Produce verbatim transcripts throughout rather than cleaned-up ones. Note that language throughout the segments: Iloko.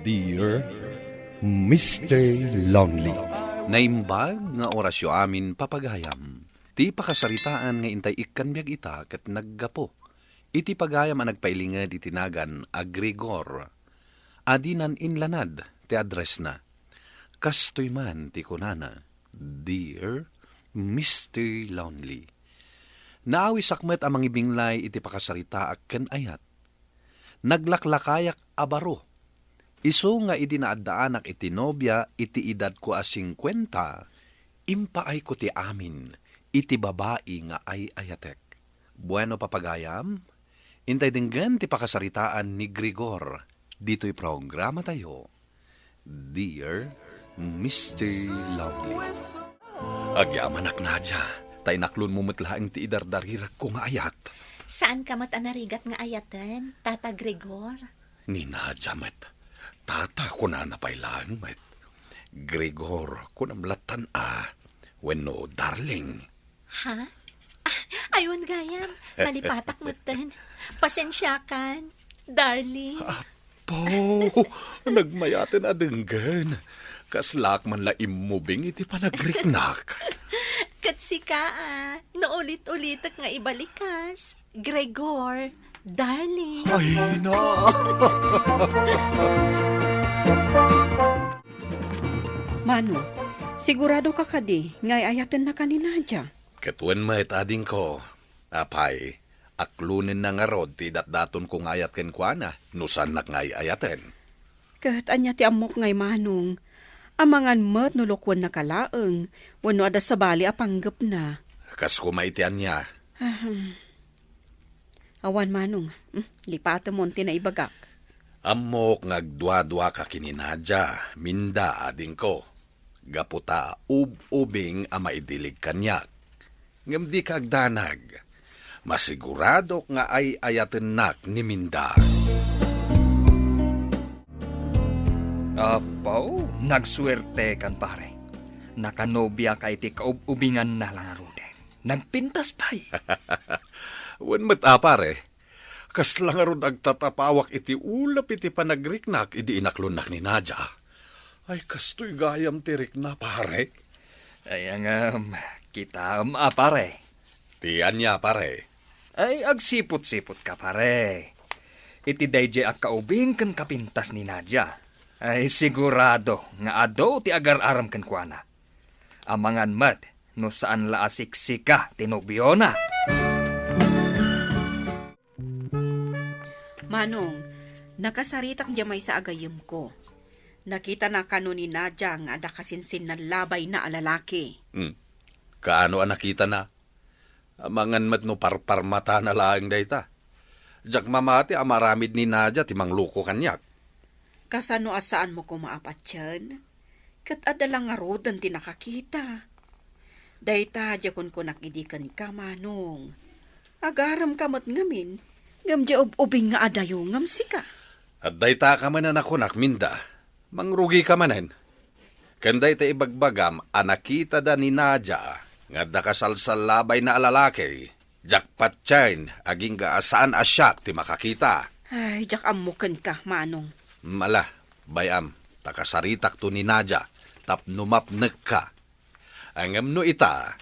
Dear Mister Lonely. Naimbag nga orasyo amin, papagayam. Ti pakasaritaan nga intay ikkan biag ita ket naggapu iti pagayam a nagpailinged iti nagan a Gregor. Adinan inlanad ti addressna. Kastoy man ti kunana, "Dear Mister Lonely." Naawisak met a mangibinglay iti pakasaritaak ken ayat. Naglaklakayak a baro. Isu nga idi naaddaanak iti nobia iti edadko a singkuenta, impaayko ti amin iti babai nga ay-ayatek. Bueno, papagayam, intay denggen ti pakasaritaan ni Gregor ditoy programatayo, Dear Mister Lovely. Agyamanak, Nadia, ta inaklonmo met laeng ti idardarirakko nga ayat. Saanka met a narigat nga ayaten, Tata Gregor? Ni Nadia met. Tata, kunana pay laeng met. Gregor, kunam lattan a. Wenno darling. Ha? Ah, aywan gayam. Nalipatak metten. Pasensiakan, darling. Apo, nagmayaten a denggen. Kaslaak man la immubing iti panagriknak. Ket sika, a, no ulit-ulitek nga ibalikas, Gregor, darling. Ay, na. Mano, sigurado ka kadi nga ay-ayatenna ka ni Nadia? Ket wen met, adingko. Apay, aklonenna ngarud ti datdatonko nga ayat kenkuana, no saannak nga ay-ayaten. Ket ania ti ammok ngay, Manong? Amangan met no lukuennaka laeng, wenno adda sabali a panggepna. Kas koma iti ania? Ahem. Awan, Manong. Hmm, lipatemon ti naibagak. Ammok nga agduaduaka ken ni Nadia, Minda, adingko. Gapu ta ub-ubing a maidilig kaniak. Ngem dika agdanag. Masiguradok nga ay-ayatennak ni Minda. Apo, nagsuertekan, pare. Nakanobiaka iti kaub-ubinganna la ngaruden. Nagpintas pay. Wen met a, pare. Kasla ngarud agtatapawak iti ulep iti panagriknak idi inaklonnak ni Nadia. Ay, kastoy gayam ti rikna, pare. Ay, ngem, kitaem a, pare. Ti ania, pare? Ay, agsiput-siputka, pare. Iti daydiay a kaubing ken kapintas ni Nadia, ay sigurado nga adu ti agar-arem kenkuana. Amangan met no saan la a siksika ti nobiona. Manong, nakasaritak diay maysa a gayyemko. Nakitana kano ni Nadia nga adda kasinsinnallabayna a lalaki. Hmm. Kaano a nakitana? Amangan met no parparmatana laeng dayta. Diak mamati a maaramid ni Nadia ti mangloko kaniak. Kasano a saanmo koma a patien? Ket adda la ngaruden ti nakakita. Dayta diay kunkunak idi kenka, Manong. Agaremka met ngamin, ngem diay ub-ubing nga adayongem sika. Adda dayta ka manen a kunak, Minda. Mangrugika manen. Ken dayta ibagbagam a nakitada ni Nadia nga adda kasalsallabayna a lalaki, diak patien agingga a saan a siak ti makakita. Ay, diak ammo kenka, Manong. Mala, bay-am, ta kasaritakto ni Nadia tapno mapnekka. Ngem no ita,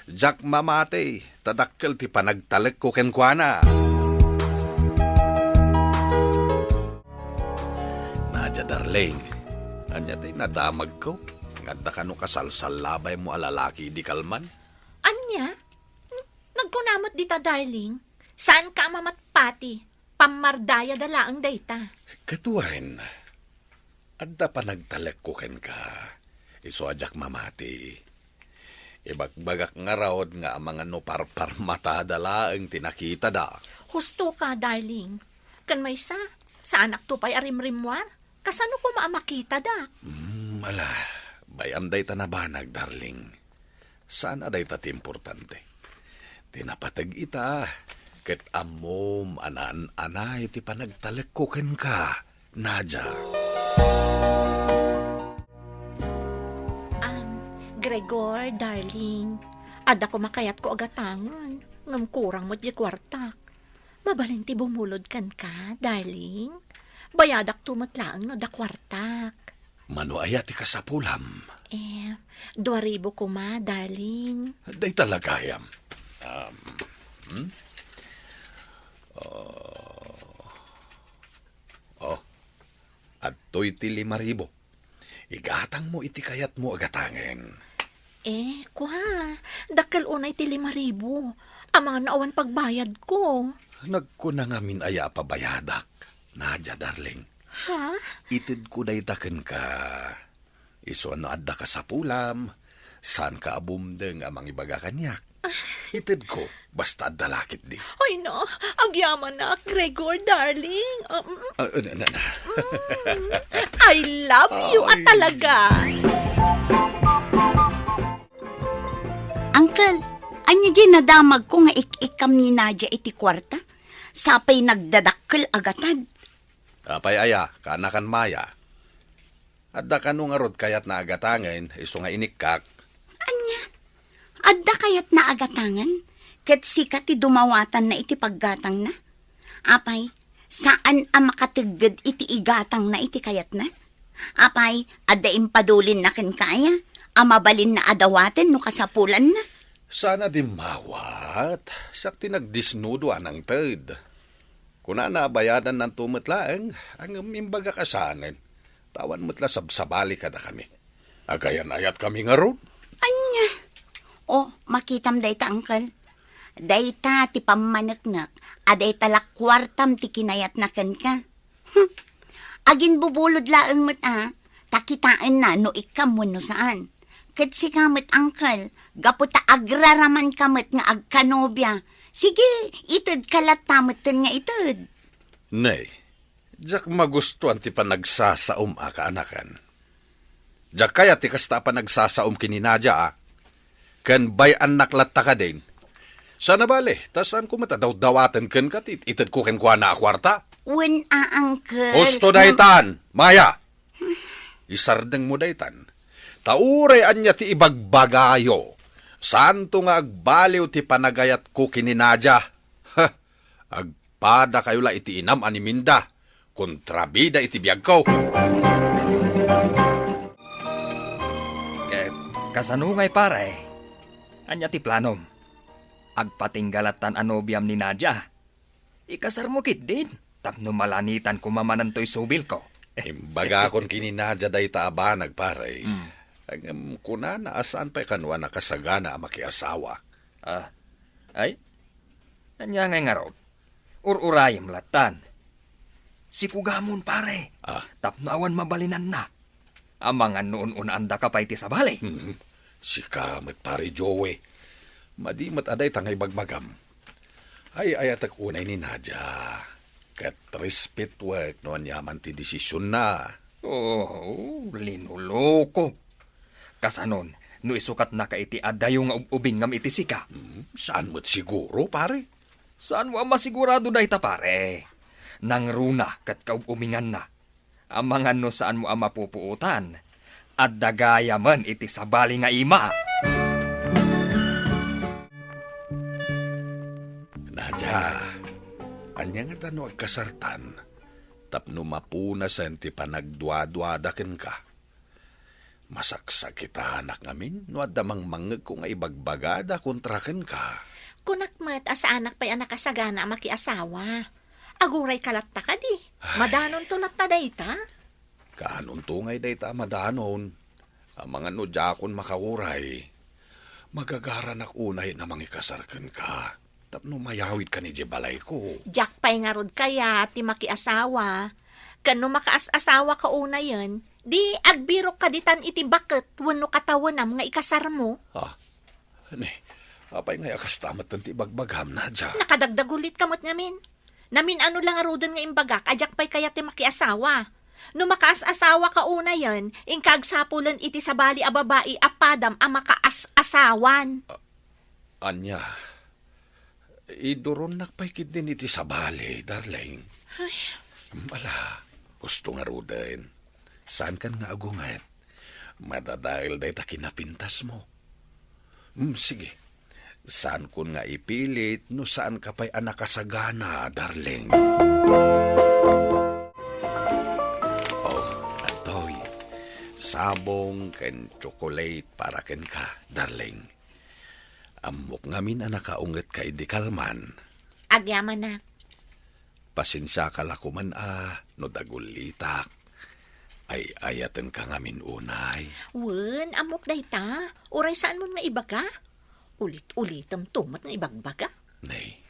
diak mamati, ta dakkel ti panagtalekko kenkuana. Nadia, darling, ania ti nadamagko? Nga adda kano kasalsallabaymo a lalaki idi kalman? Ania? Hmm, nagkuna met dita, darling. Saanka a mamatpati. Pammardayada laeng dayta. Ket wen, adda panagtalekko kenka. Isu a diak mamati. Ibagbagak ngarud nga amangan no parparmatada laeng ti nakitada. Husto ka, darling. Ken maysa, saanakto pay a rimrimmuar. Kasano koma a makitada? Hmm, ala, bay-am dayta nabanag, darling. Saan a dayta ti importante. Ti napateg ita, ket ammom a naan-anay ti panagtalekko kenka, Nadia. Am, Gregor, darling, adda koma kayatko a gatangen, ngem kurang met diay kuartak. Mabalin ti bumulod kenka, darling? Bayadakto met laeng no adda kuartak. Mano aya ti kasapulam? Eh, dua ribu koma, darling. Dayta la gayam. Um, hmm? Oh. Oh. Adtoy ti lima ribu. Igatangmo iti kayatmo a gatangen. Eh, kua, dakkel unay ti lima ribu. Amangan no awan pagbayadko. Nagkuna ngamin aya a pabayadak, Nadia, darling. Ha? Itedko dayta kenka. Isu a no adda kasapulam, saanka a bumdeng a mangibaga kaniak. Itedko, basta adda la ketdi. Ay na, agyamanak, Gregor, darling. Ah, mm, Ah, na, na, na. mm. I love you, a Ay. talaga. Uncle, ania di nadamagko nga ik-ikkam ni Nadia iti kuarta? Sapay nagdadakkel a gatad. Apay aya, kaanakan Maya? Adda kano ngarud kayatna a gatangen, isu nga inikkak. Ania? Adda kayatna a gatangen? Ket sika ti dumawatanna iti paggatangna? Apay, saan a makategged iti igatangna iti kayatna? Apay, adda impadulinna kenka aya a mabalinna a dawaten no kasapulanna? Saan a dimmawat, siak ti nagdisnudo a nangted. Kunana a bayadannanto met laeng, ngem imbagak a saanen. Ta awan met la sabsabali kadakami. Agayan-ayatkami ngarud. Ania? O, makitam dayta, uncle. Dayta ti pammaneknek a dayta la kuartam ti kinayatna kenka. Hmm. Aginbubulod laeng met a, ta kitaenna no ikkam wenno saan. Ket sika met, uncle, gapu ta agraramanka met nga agkanobia. Sige, itedka latta metten nga ited. Nay, diak magustuan ti panagsasaom a kaanakan. Diak kayat ti kasta a panagsasaom ken ni Nadia a. Ken bay-annak latta kadin. Saan a bale, ta saanko met a dawdawaten kenka ti itedko kenkuana a kuarta. Wen a, uncle. Husto daytan, Maya! Isardengmo daytan. Ta uray ania ti ibagbagayo, saanto nga agbaliw ti panagayatko ken ni Nadia. Ha! Agpadakayo la iti inam a ni Minda. Kontrabida iti biagko. Ket kasano ngay, pare? Ania ti planom? Agpatingga lattan a nobiam ni Nadia? Ikasarmo ketdin tapno malanitan koma manen toy subilko. Imbagakon ken ni Nadia dayta a banag, pare. Mm. Ngem kunana a saan pay kano a nakasagana a makiasawa. Ah, ay? Ania ngay ngarud? Ur-urayem lattan. Sikugamon, pare. Ah. Tapno awan mabalinanna. Amangan no un-unaandaka pay ti sabali. Hmm. Sika met, pare Joey. Madi met a dayta nga ibagbagam. Ay-ayatek unay ni Nadia. Ket respetoek no aniaman ti desisionna. Oh, linoloko. Kasanon, no isukatnaka iti adayo nga ub-ubingngam iti sika? Hmm, saan met siguro, pare? Saanmo a masigurado dayta, pare? Nangruna ket kaub-uminganna. Amangan no saanmo a mapupuotan, adda gayamen iti sabali nga ima. Nadia, ania ngata no agkasartan tapno mapunasen ti panagduaduada kenka? Masaksakitanak ngamin no adda mangmangngegko nga ibagbagada kontra kenka. Kunak met a saanak pay a nakasagana a makiasawa. Agurayka latta kadi. Ay. Madanonto latta dayta? Kaanonto ngay dayta a madanon? Amangan no diakon makauray. Magagaranak unay a mangikasar kenka. Tapno mayawidkan idiay balayko. Diak pay ngarud kayat ti makiasawa. Ken no makaas-asawaka unayen, di agbirokka ditan iti baket wenno katawenam nga ikasarmo. Ah, ne, apay ngay a kasta metten ti ibagbagam, Nadia? Nakadagdagulitka met ngamin. Namin-ano la ngaruden nga imbagak a diak pay kayat ti makiasawa. No makaas-asawaka unayen, inka agsapulen iti sabali a babai a padam a makaas-asawan. Ah, ania? Iduronnak pay ketdin iti sabali, darling. Ay. Ala, husto ngaruden. Saankan nga agunget. Madadael dayta kinapintasmo. Hmm, sige. Saankon nga ipilit no saanka pay a nakasagana, darling. sabong ken tsokolate para kenka, darling. Ammok ngamin a nakaungetka idi kalman. Agyamanak. Pasensiaka la koman a no dagulitak. Ay-ayatenka ngamin unay. Wen, ammok dayta. Uray saanmon nga ibaga. Ulit-ulitemto met nga ibagbaga. Nay,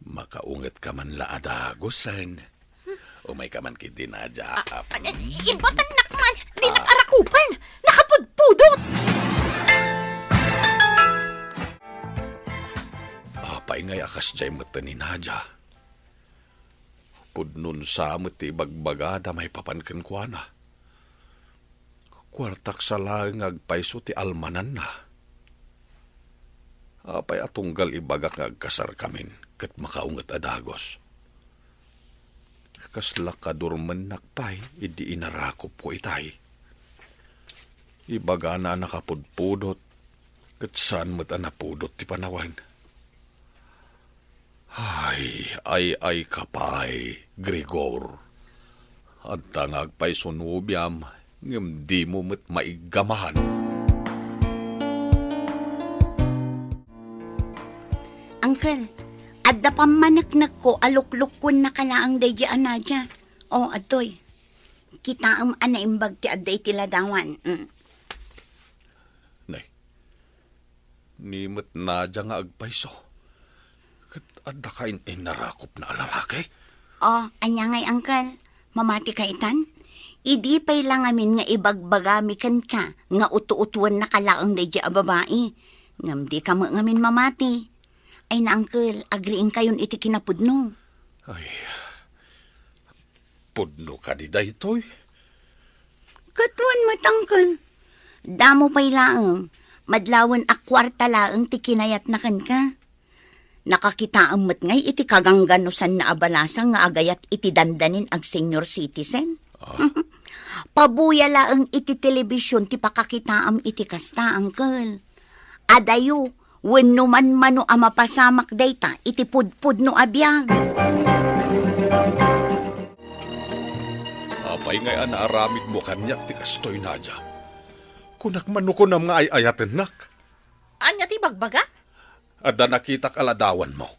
makaungetka man la a dagusen. Umayka man ketdi, Nadia. Ah, ah, ay, ay, ibatannak man. Dinak arakupan. Nakapudpudot. Apay ngay a kasdiay met ni Nadia? Pudno sa met ti ibagbagada maipapan kenkuana. Kuartak sa laeng nga agpayso ti almananna. Apay a tunggal ibagak nga agkasarkamin ket makaunget a dagus? Kasla kadurmennak pay idi inarakupko itay. Ibagana a nakapudpudot ket saan met a napudot ti panawen. Ay, ay, ay, kapay, Gregor. Adda nga agpayso nobiam, ngem dimo met maiggamahan. Uncle, adda pammaneknekko a luklukkonnaka laeng daydi a Nadia. O, adtoy. Kitaem a naimbag ti adda iti ladawan. Mm. Nay, ni met Nadia nga agpayso. Ket adda ka in-, innarakupna a lalaki? O, ania ngay, uncle? Mamati ka itan? Idi pay la ngamin nga ibagbagami kenka nga utuotuennaka laeng daydi a babai. Ngem dika met ngamin mamati. Ay na, uncle, agriingkayon iti kinapudno. Ay, pudno kadi daytoy? Ket wen met, uncle. Damo pay laeng, madlawen a kuarta laeng ti kinayatna kenka. Nakakitaem met ngay iti kagangganusanna a balasang nga agayat iti dandanin ag-senior citizen. Ah. Pabuya laeng iti telebision ti pakakitaem iti kasta, uncle. Adayo, wenno manmano a mapasamak dayta iti pudpudno a biag. Apay ngay a naaramidmo kaniak ti kastoy, Nadia? Kunak man no kunam nga ay-ayatennak. Ania ti bagbaga? Adda nakitak a ladawanmo.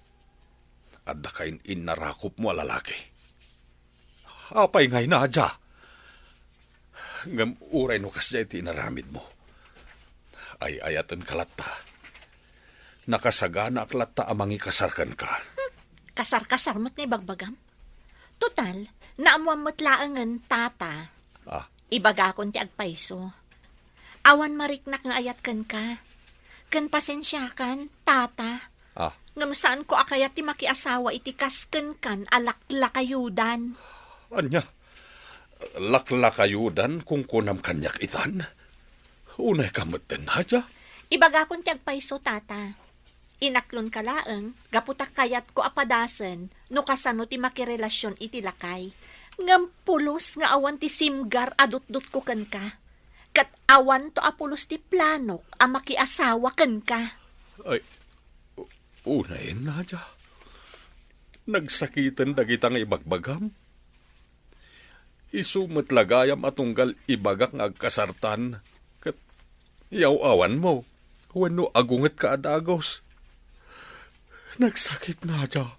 Adda ka in-, innarakupmo a lalaki. Apay ngay, Nadia? Ngem uray no kasdiay ti inaramidmo, ay-ayatenka latta. Nakasaganaak latta a mangikasar kenka. Hmm, kasar-kasar met nga ibagbagam. Total, naammoam met laengen, tata. Ah. Ibagakon ti agpayso. Awan mariknak nga ayat kenka. Ken pasensiakan, tata. Ah. Ngem saanko a kayat ti makiasawa iti kas kenkan a laklakayudan. Ania? Laklakayudan kunkunam kaniak itan? Unayka metten, Nadia? Ibagakon ti agpayso, tata. Inaklonka laeng, gapu ta kayatko a padasen no kasano ti makirelasion iti lakay. Ngem pulos nga awan ti simgar a dutdotko kenka. Ket awanto a pulos ti planok a makiasawa kenka. Ay, u-, unayen, Nadia. Nagsakiten dagita nga ibagbagam. Isu met la gayam a tunggal ibagak nga agkasartan, ket yaw-awanmo wenno agungetka a dagus. Nagsakit, Nadia.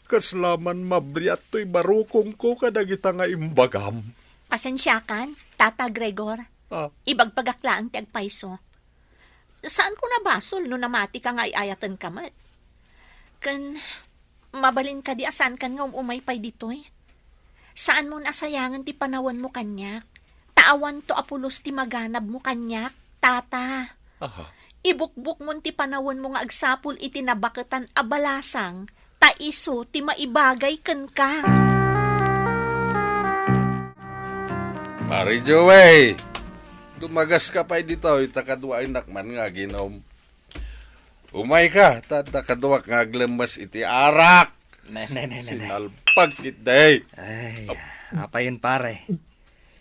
Kasla man mabriat toy barukongko kadagita nga imbagam. Pasensiakan, Tata Gregor. Ah. Ibagbagak laeng ti agpayso. Saanko a basol no namatika nga ay-ayatenka met. Ken mabalin kadi a saankan nga um-umay pay ditoy? Saanmon a sayangen ti panawenmo kaniak, ta awanto a pulos ti maganabmo kaniak, tata. Aha. Ibukbokmon ti panawenmo nga agsapul iti nabaketan a balasang, ta isu ti maibagay kenka. Pare Joey, dumagaska pay ditoy, ta kaduaennak man nga aginom. Umayka, ta adda kaduak nga aglemmes iti arak. Ne, ne, ne, ne, ne. Sinalpag kita, eh. Ay, apayen, pare.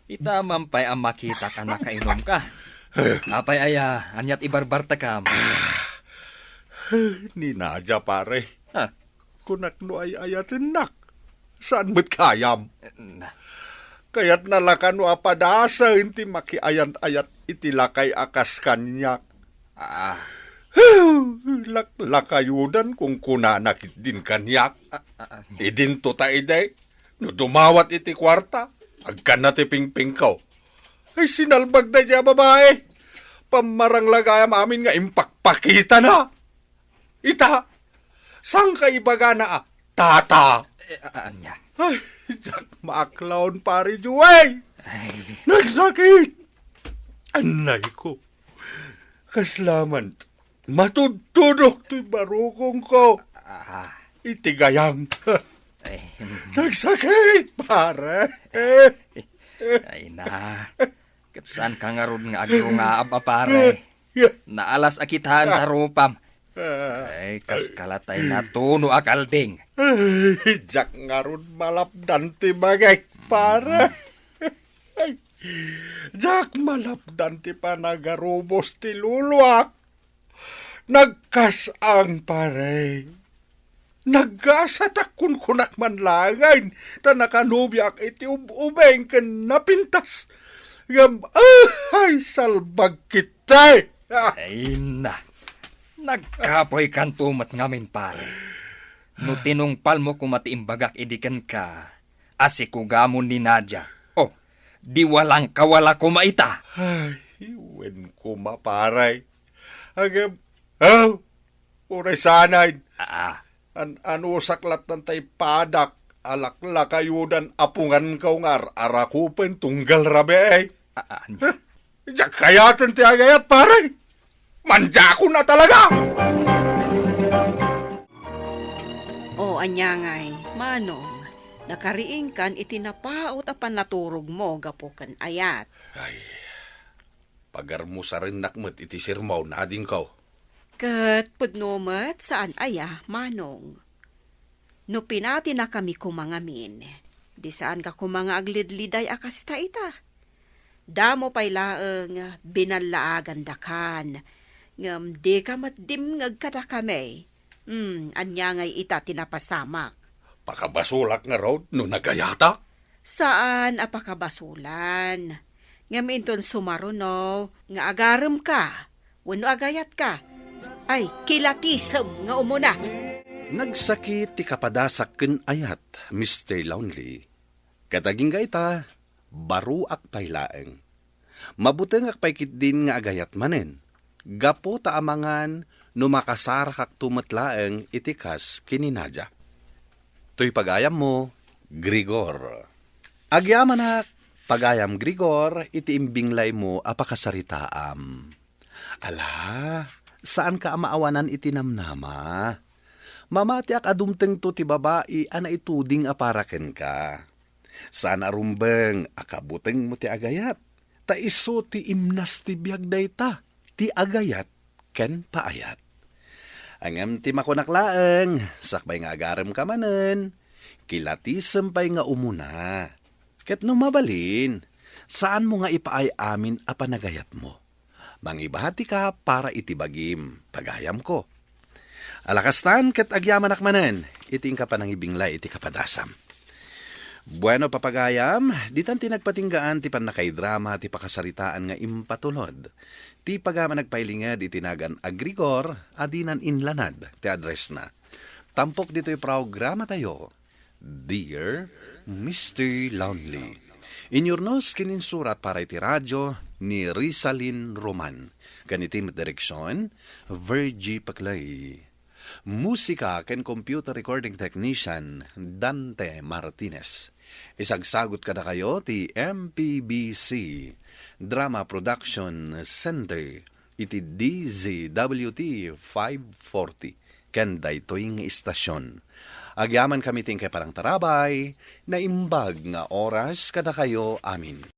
Ita man pay a makitak a nakainom ka. Apay aya, aniat ibarbartekam? Ni Nadia, pare. Ha? Kunak no ay-ayatennak. Saan met kayam? Na, Kayatna la kano a padasen ti makiayat-ayat iti lakay a kas kaniak. Ah. Laklakayodan kunkunana ketdin kaniak. Ah, ah, ah. Idinto ta idi, no dumawat iti kuarta, agkanna ti pingpingko. Ay, sinalbag daydiay a babai. Pammarang la gayam amin nga impakpakitana. Ita, saan ka ibagana a tata? Eh, a-, ania? Ay, diak maaklaon, Pare Joey. Ay. Nagsakit. Anay ko. Kasla man, matudtudok ti barukongko. Ah. Iti gayam. Ay. Nagsakit, pare. Ay na. Ket saan ka ngarud nga agrungaab a pare? Naalas a kitaen ta rupam. Ay, kas kalatay natuno a kalding. Ay, diak ngarud malapdan ti bagik, pare. Ay, diak malapdan ti panagarubos ti luluak. Nagkas-ang, pare. Naggasatak kunkunak man laengen, ta nakanubiak iti ub-ubing ken napintas. Ngem, ah, ay, salbag ketdi! Ah! Ay na, nagkapoykanto met ngamin, pare. No tinungpalmo koma ti imbagak idi kenka, a sikugamon ni Nadia. Oh, di walangkawala koma ita. Ay, wen koma, pare. Agem, oh, uray sanay. Ah. An-, anusak lattan tay padak a laklakayodan a punganko nga ar-arakupen tunggal rabii. Ah, ah, ania? Diak kayaten ti agayat, pare. Mandiakon a talaga! O, ania ngay, Manong, nakariingkan iti napaut a pannaturogmo gapu ken ayat. Ay, pagarmusarennak met iti sermon, adingko. Ket pudno met, saan aya, Manong? No pinatinakami koma ngamin, di saanka koma nga agledleday a kasta ita. Damo pay laeng binallaagandaka, ngem dika met dimngeg kadakami. Hmm, ania ngay ita ti napasamak? Pakabasolak ngarud no nagayatak? Saan a pakabasolan. Ngem inton sumaruno nga agaremka wenno agayatka, ay, kilatisem nga umuna. Nagsakit ti kapadasak ken ayat, Mister Lonely. Ket agingga ita, baroak pay laeng. Mabutengak pay ketdin nga agayat manen, gapu ta amangan no makasarakakto met laeng iti kas ken ni Nadia. Toy pagayammo, Grigor. Agyamanak, pagayam Grigor, iti imbinglaymo a pakasaritaam. Ala, saanka a maawanan iti namnama. Mamatiak a dumtengto ti babai a naituding a para kenka. Saan a rumbeng a kabutengmo ti agayat, ta isu ti imnas ti biag dayta, ti agayat ken paayat. Ngem ti makunak laeng, sakbay nga agaremka manen, kilatisem pay nga umuna. Ket no mabalin, saanmo nga ipaay amin a panagayatmo. Mangibatika para iti bagim, pagayamko. Ala kastan ket agyamanak manen iti inka panangibinglay iti kapadasam. Bueno, papagayam, ditan ti nagpatinggaan ti pannakaidrama ti pakasaritaan nga impatulod. Ti pagayam a nagpailinged iti nagan a Grigor a dinan inlanad ti addressna. Tampok ditoy programatayo, Dear Mister Lonely. Inyurnos ken insurat para iti radio ni Rizalin Roman. Ken iti met direksion, Virgie Paclay. Musika ken computer recording technician, Dante Martinez. Isagsagut kadakayo ti M P B C Drama Production Center iti D Z W T five forty ken daytoy nga istasion. Agyamankami ti inkay panangtarabay, naimbag nga oras kadakayo amin.